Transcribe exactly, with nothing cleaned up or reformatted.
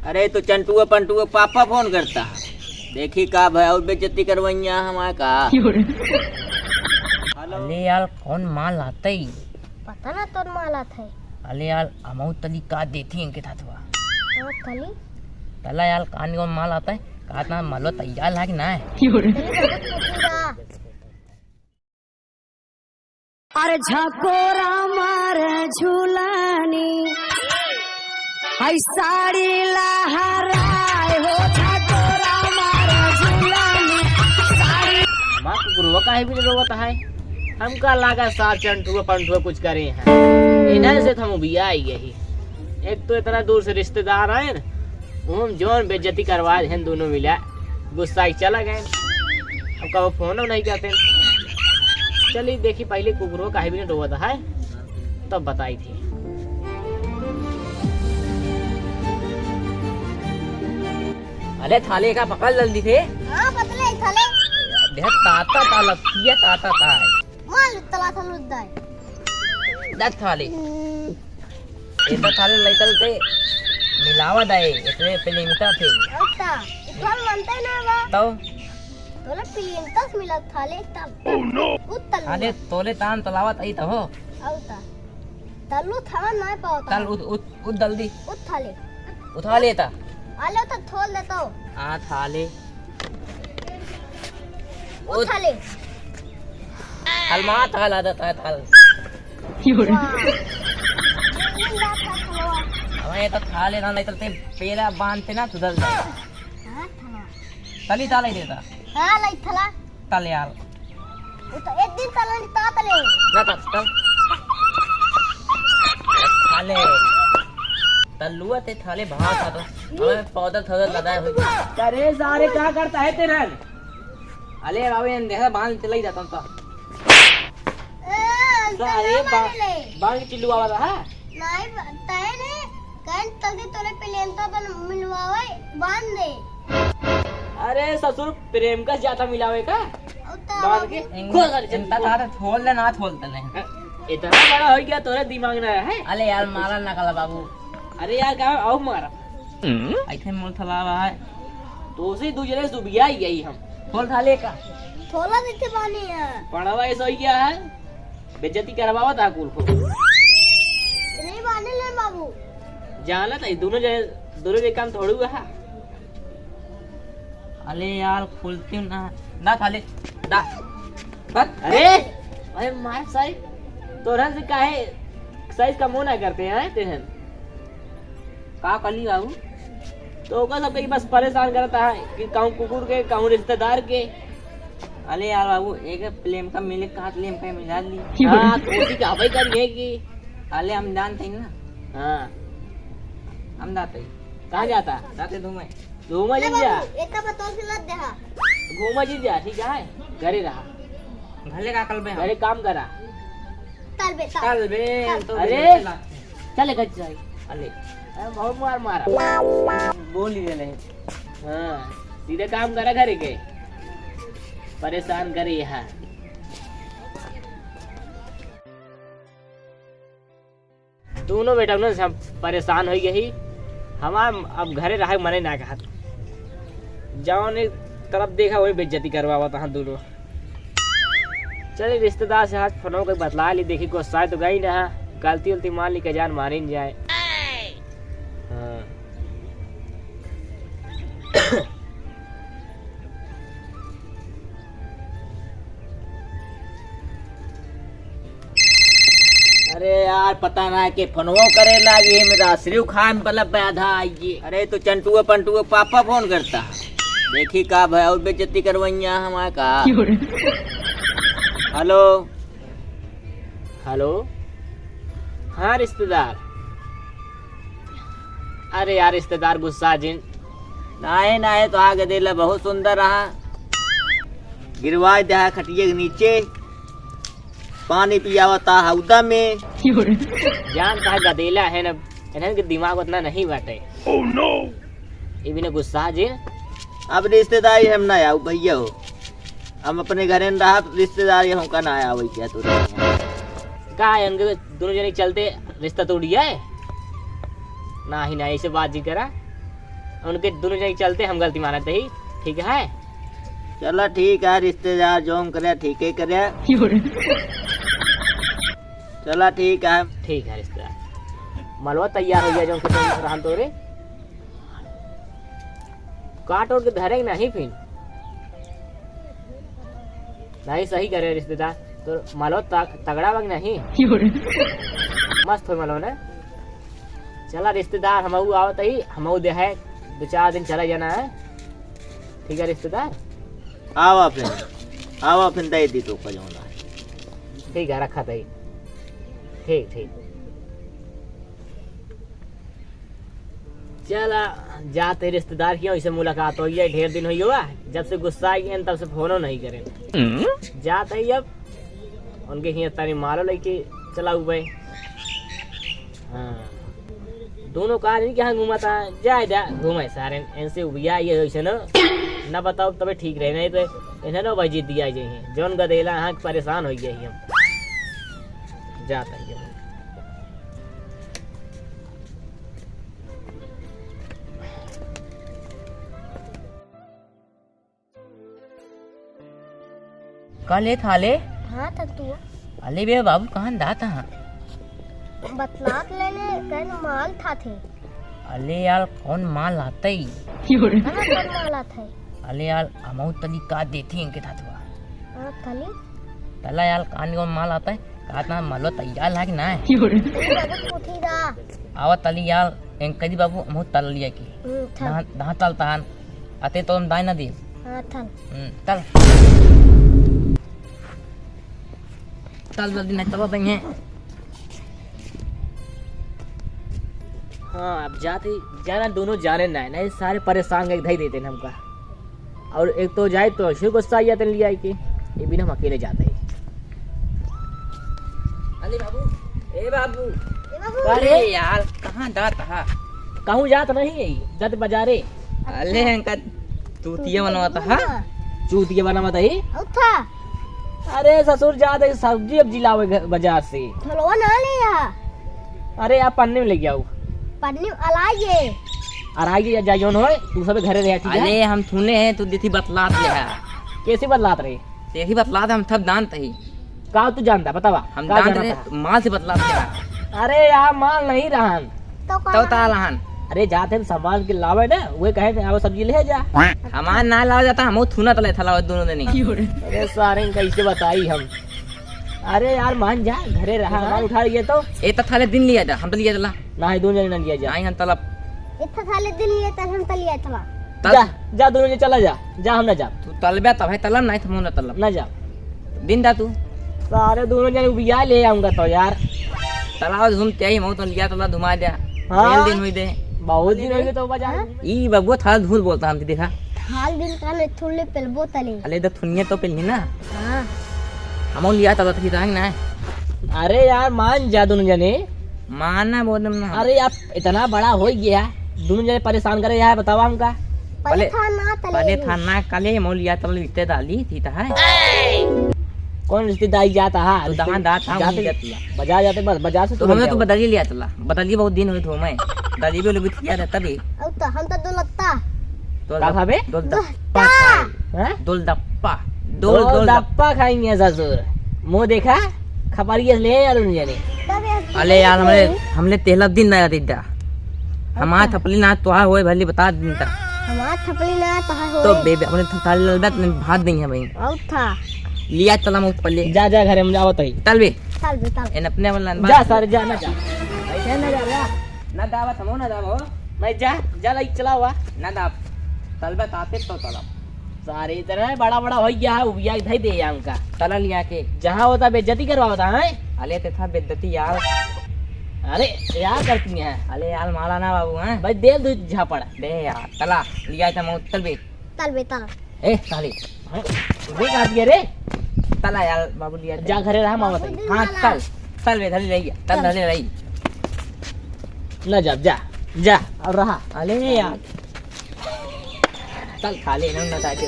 अरे, तो चंटुआ पंटुआ पापा फोन करता है। देखी का भाई, और बेइज्जती करवैया हमारे का। हेलो। अले यार, कौन माल आते ही? पता ना कौन माल आते है। अले यार, अमाउंट तली का देती इनके थाथवा। अमाउंट तली? तला यार, कान कौन माल आते है? का इतना मालो तैयार लाग ना है? तली बहुत कुछ ना। अरे झकोरा मारे झुलानी, हई साड़ी लहराए हो, झकोरा मारे झुलानी, साड़ी। माँ कुकुरवा काहे भी रोवत है? हमका लागा सार चंटुआ पंटुआ कुछ करे हैं। इन्हें से तो हम उबिया आई गई। एक तो इतना दूर से रिश्तेदार आए न, हम जौन बेइज्जती करवा हैं दोनों मिला, गुस्सा ही चला गए। अब कबो फोन नहीं करते। चली देखी पहले कुकुरो काहे भी नहीं रोवत है, तब बताई थी। अरे थाले का पकड़ जल्दी थे। हाँ, पतले थाले। देख ताता ताला, पिया ताता ता है। माल तला था लुद्दा है। दस थाले। हम्म। इतना थाले लइतल ते मिलावा दाए, इतने पिलिंता थे। अच्छा, इतना मनते ना बा। तो? तोला पिलिंता से मिला थाले तब। Oh no! उत्तल अरे मिला। तोले तान तलावत आई तो हो। औता। तल्लू थान ना पावता। तल उत, उत, उत जल्दी। उत थाले। उठा लेता। आले तो थोल देता हो। आ थाले। उठा ले। हलमा थाल आ जाता है, थाल। वाह। हमें ये तो थाले ना लेते, पेला बांधते ना, सुधर जाए। हाँ, थाला। तली थाले देता। हाँ, लाई थाला। तले यार। वो तो एक दिन थाला नहीं ता तले। ना ता, ता। थाले। तलुआ ते थाले भाव था तो। हमें पौधा थोड़ा लदाए हुई। अरे सारे, क्या करता है तेरा? अले बाबू, ये अंधेरा बांध चला ही जाता हूँ तो। ए, अंधेरा सारे बांध बा-, ले। बांध चिल्लुआ वाला है? नहीं, ब-, तय ने, कहीं तलते तोरे प्रेम तो अपन मिलवावे, बांध दे। अरे ससुर, प्रेम का ज्यादा मिलावे का? और तो बांध के? इन-, खोल सारे इनका चड्डी, खोल। तारे खोल दे, ना खोल दे नहीं। इतना बड़ा हो गया, तोरे दिमाग ना है? अले यार, मारा ना कला बाबू। अरे यार, का आओ मारा। हम्म? ऐसे मोल थलावा है। तो उसे दू जने सुबिया ही गई हम। खोल थाले का। थोला देते बानी है। पढ़वा ऐसा ही क्या है? बेइज्जती करवावा था कुल को। नहीं बाने ले बाबू। जाना था, दोनों जने, दोनों के काम थोड़ू है। अले यार, खुलती ना, ना थाले, ना। बस। अरे, अरे मार साई, तोरन से काहे साइज का मुंह ना करते हैं तेहन? का कली बाबू? तो ओकर सबके बस परेशान करता है कि कहूँ कुकुर के, कहूँ रिश्तेदार के। अरे यार बाबू, एक प्रेम का मिले, कहा प्रेम का मिला ली। हाँ, तो उसी का हवाई करी है कि अले हम जानते हैं ना। हाँ। हम जाते हैं। कहाँ जाता? जाते धूमे। घूमा ले जिन जा। बाबू, एक का बोतल से लद दे हा। घूमा जिन जा, ठीक है? घरे रहा। भले का कल बे हम। घरे काम करा। तल बे, तल। तल बे, तल। तो अरे, चला। चले घर जाए। अले। अरे, बहुत मार मारा। बोल ही रहे। हाँ, सीधे काम करा घरे के। परेशान करे यहाँ। दोनों बेटा उन्होंने से हम परेशान हो गए ही। हमार अब घरे रहे मने ना कहत। जौन एक तरफ देखा वही बेइज्जती करवावत हैं दोनों। चले रिश्तेदार से आज फोन के बतला ली, देखी गुस्सा तो गई ना, गलती उलती मान ली के जान मारी न जाए। हाँ। अरे यार, पता ना के फोनवो करे लागी है, मेरा सिर्फ खाए में पलब पे आधा आइए। अरे तो चंटुआ पंटुआ पापा फोन करता, देखी का भाई और बेइज्जती करवैया हमारे का। हेलो, हेलो, हाँ रिश्तेदार, अरे यार रिश्तेदार गुस्सा जिन। नाहे, नाहे, तो आगे देला बहुत सुंदर रहा। गिरवाए दे खटिया के नीचे। पानी पियावता हौदा में। जानता है गदेला है ना, इन्हन के दिमाग उतना नहीं बाटे। Oh no! ये भी ना गुस्सा जिन। अब रिश्तेदारी हम ना आऊ भैया हो। हम अपने घरे न रहा, रिश्तेदारी हमका ना आवे क्या तू? का है, उनके दोनों जने चलते रिश्ता तोड़ दिया है? ना ही ना, ऐसे बात जी करा। उनके दुनों जने के चलते हम गलती मानत ही, ठीक है? चला ठीक है रिश्तेदार, जौन करे ठीक ही करे। चला ठीक है। ठीक है रिश्तेदार, मलवा तैयार होइ गया, जौन खेत में रहन तोरे। काट ओट के धरे के नहीं फिर। नहीं, सही करे रिश्तेदार, तो मलवा त-, तगड़ा बा कि नहीं? मस्त होइ मलवा ने। चला रिश्तेदार, हमहू आवत ही, हमहू देहे, दो चार दिन चला जाना है। ठीक है रिश्तेदार, आवा फिर, आवा फिर, दे दी तो का जौन है। ठीक है, रखा तही। ठीक, ठीक। चला, जाते रिश्तेदार की, वैसे मुलाकात होइ गई, ढेर दिन होइ गवा, जब से गुस्सा आइ गया, तब से फोनो नहीं करे। जाते ही अब उनके हियाँ तनी मालो लेके चला हुए। हाँ, दोनों का आदमी के यहाँ घूमा था, जाए जा घूमे सारे, इनसे उबिया ये वैसे ना, ना बताओ तबे ठीक रहे, नहीं तो इन्हें ना भाई जिद दिया जाए, जौन गदेला हाँ परेशान होइ गया ही हम। जाता ही हम। का लेत हा ले? हाँ, था तू। अले बे बाबू, कहाँ जात हा? बतलात लेने, कहीं माल था थे। अले यार, कौन माल आते ही? कहाँ कौन माल आते ही? अले यार, अमाउंट तली का देती इनके था तुआ। हाँ, तली। तला यार, कान कौन माल आते ही? कहा था, मालो तैयार लाग ना है। अरे बाबू, उठी दा। आवा तली यार, एंकरी बाबू, हम तल लिया की। हम्म, थल। दहाँ, दहाँ तल तहान। अते तो हम दाई ना दी। हाँ, थल। हम्म, तल। तल जल्दी नहीं, तब देंगे। हाँ, अब जाते, जाना दोनों जाने ना है, नहीं सारे परेशान करके धई देते हैं हमका। और एक तो जाए तो ऐसे गुस्सा आ जाते हैं लिया के, ये बिना हम अकेले जाते हैं। अरे बाबू, ए बाबू। ए बाबू। अरे यार, कहाँ जात हा? कहूँ जात नहीं है, जाते बाजारे। अले हमका चूतिया बनावत हा। चूतिया बनावत ही? उठा। अरे ससुर, जात ही सब्जी अब जिलावे घर, बाजार से। थोलवा ना ले आ। अरे आप पन्नी में लेके आओ। पन्नी में अलाइए। अलाइए या जा जौन होए, तू सब घरे रहे, ठीक है? अले हम थूने हैं, तू देती बतलात ले है। कैसी बतलात रही? यही बतलात हम थब जानत ही। का तू जानता, बतावा? हम का जानत जानता रहे, है? माल से बतलात रहा। अरे यार, माल नहीं रहन। तो का तो रहन? ता रहन। अरे जाते हम सामान के लावे ना, वे कहे थे, "आओ सब्जी ले जा।" हमार ना लावा जाता, हम थूना तले थला दोनों दिन ही। अरे सारे कैसे बताई हम? अरे यार, मान जा, घरे रहा, हाँ। सामान उठा लिए तो। ए, तो थाले दिन लिया जा, हम तो लिया चला। नहीं, दोनों जने ना लिया जा। नहीं, हम तलब। ए, तो थाले दिन लिया, तब हम तो लिया चला। तल- जा, जा, दोनों जने चला जा, जा, हम ना जा। तू तलबे तब है तलब, नहीं तो हम ना तलब। ना जा। दिन दा तू। सारे दोनों जने उबिया ले आऊंगा तो यार। तलाव घूमते आई, मौत लिया तला धुमा दे। हाँ। ढेर दिन हुई दे। बहुत दिन हुई दे तो बजा। हाँ। ई बबुआ थाल धूल बोलता हम देखा। थाल दिन का ने थुल्ले पेलबो तले। अले तो थुनिया तो पेलनी ना। हाँ। हमो लिया तब तक जाएंगे ना। अरे यार, मान जा दोनों जने। मानना बोलम ना। अरे यार, इतना बड़ा हो गया, दोनों जने परेशान करे यार, बतावा हमका। पहले पहले था ना तले। पहले था ना, काले हमो लिया तब रिश्तेदारी थी तो है। कौन रिश्तेदारी जाता है? तो दान दात था, जाते, उनकी जात ला। बाजार जाते बस, बाजार से तो तू हमें ले तो आओ। बदली लिया तला, बदली बहुत दिन हुए तो हमें। बदली भी लोग भी किया रहता भी। अब तो हम तो दो लत्ता। दो का खाबे? दो दो- दप्पा खाए। हैं? दो दप्पा। दो दो दप- दप्पा खाएंगे ससुर। मुंह देखा? खपरिया ले यार उन जने। तब यार अले यार, हमले, हमले तेहला दिन ना याद इद्दा। हमार अच्छा। थपली ना तोहार होए भले बता दिन ता। हमार थपली ना तोहार होए। तो बेबे, हमने थपली ललबा तने भात देंगे भाई। और था। लिया चला मुंह पल्ले। जा, जा घरे हम जावत हई। चल बे। चल बे, चल। एन अपने वाला जा बात। सारे जा, ना जा। ऐसे ना जा, जा। ना दावत, हमो ना दावो। नहीं, जा, जा, लाइक चलावा। ना दाब। तलबा ताते तो तलब। सारे इतना बड़ा बड़ा हो गया है, उबिया धई दे यहाँ का। तला लिया के। जहाँ होता बेइज्जती करवा होता है। अले ते था बेइज्जती यार। अरे, यार करती हैं। अले यार माला ना बाबू, हैं? भाई, दे दो झापड़। दे यार, तला, लिया था मौत, तल बे। तल बे, तल। ए, साली। हाँ, वे कहा दिया रे? तला यार, बाबू लिया जा था। घरे रहा, मामा बाबू ताई। हाँ, तल। तल बे, धली रही है। तल तल। धली रही। ना जा, जा, जा, और रहा। अले यार। तल खा ले, ना, ना, ताके।